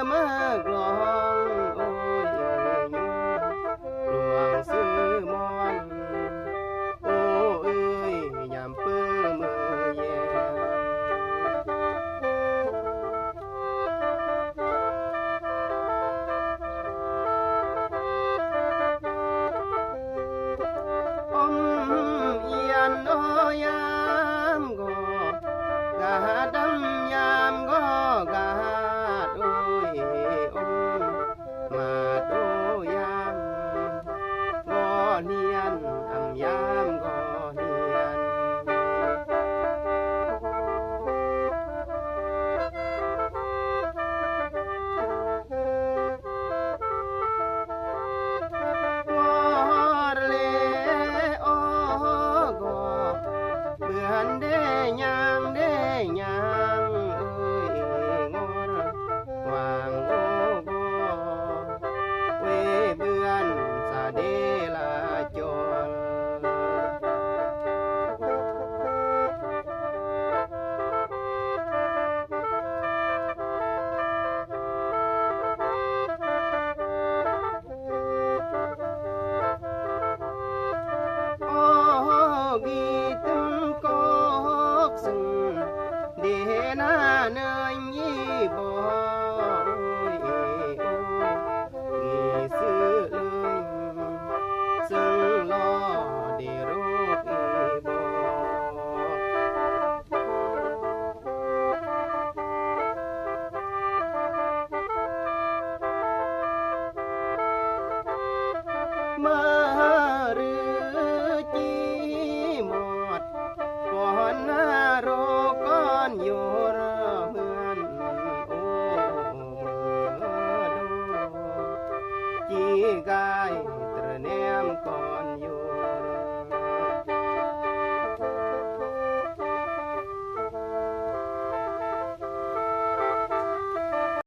ມາກລອງ ໂອ້ຍ ຍືມຫຼວງຊື່ມອງ ໂອ້ເອີຍ ຍາມເປີເມີແຍງ ອອມອຽນ ໂອ້ ຍາມກໍກະດຳ ຍາມກໍກະໂອ້ຍ ອອມມາໂຕຍາມກໍນຽນ ອຳຍາມກໍນຽນ ງອດເລ ໂອ້ ກໍເບືອນເດ ຍ່າງເດ ຍ່າງເອີຍ ງອດຫວ່າງ ໂອ້ ກໍເວເບືອນສາເດລາຈອນ ໂອ ກີຕຶງກອກຊຶງ ເດນາເນີຍຢີບໍ ໂອ ກີຊືເລີຍ ຊຶງລໍເດໂຣກອີບໍ. ມາລືຈີໝອດ ກ່ອນນາໂຣກກ່ອນໂຍຣະເຮືອນ ໂອ ເມີໂດ ຈີກາຍຕຣະແນມກ່ອນໂຍ